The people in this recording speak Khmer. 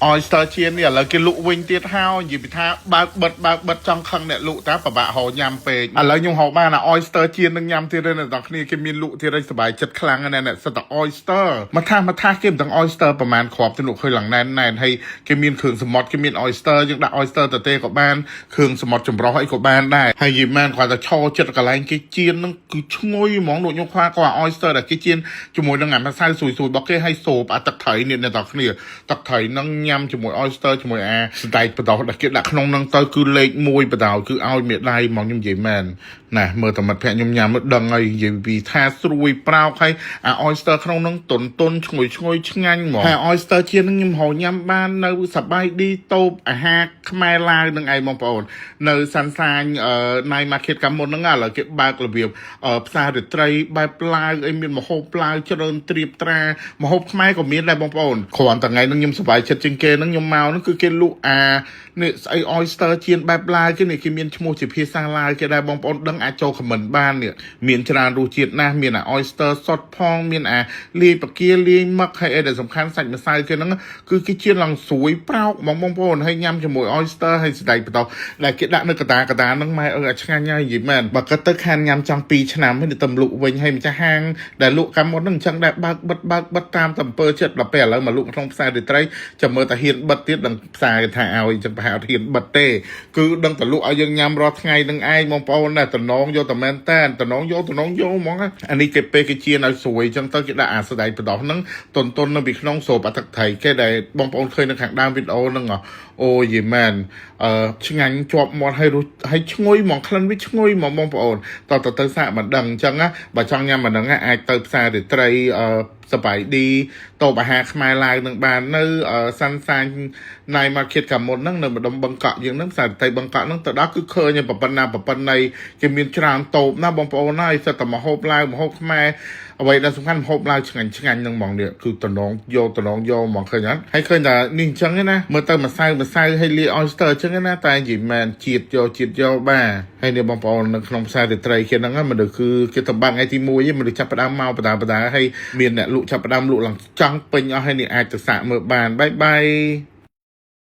Oyster ជៀននេះឥឡូវគេលក់វិញទៀតហើយនិយាយពីថាបើកបិទបើកបិទចង់ខឹងអ្នកលក់តាពិបាករកញ៉ាំពេកឥឡូវខ្ញុំហៅបានអា oyster ជៀននឹងញ៉ាំទៀតហើយអ្នកទាំងគ្នាគេមានលក់ទៀតហើយសប្បាយចិត្តខ្លាំងណាស់អ្នកសិតតែ oyster មកថាមកថាគេមិនដឹង oyster ប្រហែលគ្រាប់ទៅលក់ឃើញឡើងណែនណែនហើយគេមានគ្រឿងសមុទ្រគេមាន oyster យើងដាក់ oyster ទៅទេក៏បានគ្រឿងសមុទ្រចម្រុះអីក៏បានដែរហើយនិយាយមែនគាត់តែឈរចិត្តកន្លែងគេជៀននឹងគឺឈ្ងុយហ្មងលោកខ្ញុំខ្វះក៏ oyster ដែលគេជៀនជាមួយនឹងអាម្សៅស្រួយៗរបស់គេហើយសូបអាទឹកត្រីនេះអ្នកទាំងគ្នាទឹកត្រីនឹងញ៉ាំជាមួយ oyster ជាមួយអាសណ្តែកបដោះដែលគេដាក់ក្នុងនឹងទៅគឺលេខ1បដោគឺឲ្យមេដៃហ្មងខ្ញុំនិយាយមែនណាមើលតែមិត្តភក្តិខ្ញុំញ៉ាំមើលដឹងហើយនិយាយពីថាស្រួយប្រោកហើយអា oyster ក្នុងនឹងតុនតុនឈ្ងុយឈ្ងុយឆ្ងាញ់ហ្មងហើយ oyster ជានឹងខ្ញុំហៅញ៉ាំបាននៅសបាយឌីតូបអាហារខ្មែរឡាវនឹងឯងបងប្អូននៅសាន់សាញអឺ night market កាលមុនហ្នឹងឥឡូវគេបើករបៀបផ្សាររាត្រីបែបឡាវអីមានម្ហូបឡាវច្រើនត្រៀបត្រាម្ហូបខ្មែរក៏មានដែរបងប្អូនគ្រាន់តែថ្ងៃហ្នឹងខ្ញុំសប្បាយចិត្តជាងគេហ្នឹងខ្ញុំមកហ្នឹងគឺគេលក់អានេះស្អី oyster ជៀនបែបឡាវគេនេះគេមានឈ្មោះជាភាសាឡាវគេដែរបងប្អូនដឹងអាចចូល comment បាននេះមានច្រើនរសជាតិណាស់មានអា oyster សុតផងមានអាលាយបកាលាយមឹកហើយអីដែលសំខាន់សាច់ម្សៅគេហ្នឹងគឺគេជៀនឡើងស្រួយប្រោកហ្មងបងប្អូនហើយញ៉ាំជាមួយ oyster ហើយសណ្តែកបន្តដែលគេដាក់នៅកតាកតាហ្នឹងម៉ែអើអាឆ្ងាញ់ហើយនិយាយមែនបើគិតទៅខានញ៉ាំចង់2ឆ្នាំហើយទៅលក់វិញហើយម្ចាស់ហាងដែលលក់កាលមុនហ្នឹងអញ្ចឹងដែរបើកបិទបើកបិទតាមតំពើចិត្តដល់ពេលឥឡូវមកលក់ក្នុងផ្សាររាត្រីចាំមើលតែហ៊ានបិទទៀតដឹងផ្សារគេថាឲ្យអញ្ចឹងប្រហែលអត់ហ៊ានបិទទេគឺដឹងតែលក់ឲ្យយើងញ៉ាំរាល់ថ្ងៃនឹងឯងបងប្អូនណាតំណងយកតែមែនតែនតំណងយកតំណងយកហ្មងអានេះគេពេលគេជៀនឲ្យស្រួយអញ្ចឹងទៅគេដាក់អាសដែកបដោះហ្នឹងតុនតុននៅពីក្នុងស្រូបអាទឹកត្រីគេដែលបងប្អូនឃើញនៅខាងដើមវីដេអូហ្នឹងអូយីមែនអឺឆ្ងាញ់ជាប់មាត់ហើយរសហើយឈ្ងុយហ្មងក្លិនវាឈ្ងុយហ្មងបងប្អូនតតទៅសាកមិនដឹងអញ្ចឹងណាបើចង់ញ៉ាំអាហ្នឹងអាចទៅផ្សាររាត្រីអឺសបាយឌីតូបអាហារខ្មែរឡាវនឹងបាននៅសាន់សាញ night market កាមុនហ្នឹងនៅម្ដុំបឹងកក់យើងហ្នឹងផ្សាររាត្រីបឹងកក់ហ្នឹងទៅដល់គឺឃើញប៉ុណ្ណាប៉ុណ្ណីគេមានច្រើនតូបណាបងប្អូនហើយសិតតែម្ហូបឡាវម្ហូបខ្មែរអ្វីដែលសំខាន់ម្ហូបឡាវឆ្ងាញ់ឆ្ងាញ់ហ្នឹងហ្មងនេះគឺតំណងយកតំណងយកហ្មងឃើញអត់ហើយឃើញតែនេះអញ្ចឹងណាមើលទៅម្សៅម្សៅហើយលាយ oyster អញ្ចឹងណាតែនិយាយមែនជាតិយកជាតិយកបាទហើយនេះបងប្អូននៅក្នុងផ្សាររាត្រីគេហ្នឹងមនុស្សគឺគេតំបាក់ថ្ងៃទី1ឯងមនុស្សចាប់ផ្ដើមមកបដាបដាហើយមានអ្នកលក់ចាប់ផ្ដើមលក់ឡើងចង់ពេញអស់ហើយនេះអាចទៅសាកមើលបាន bye bye.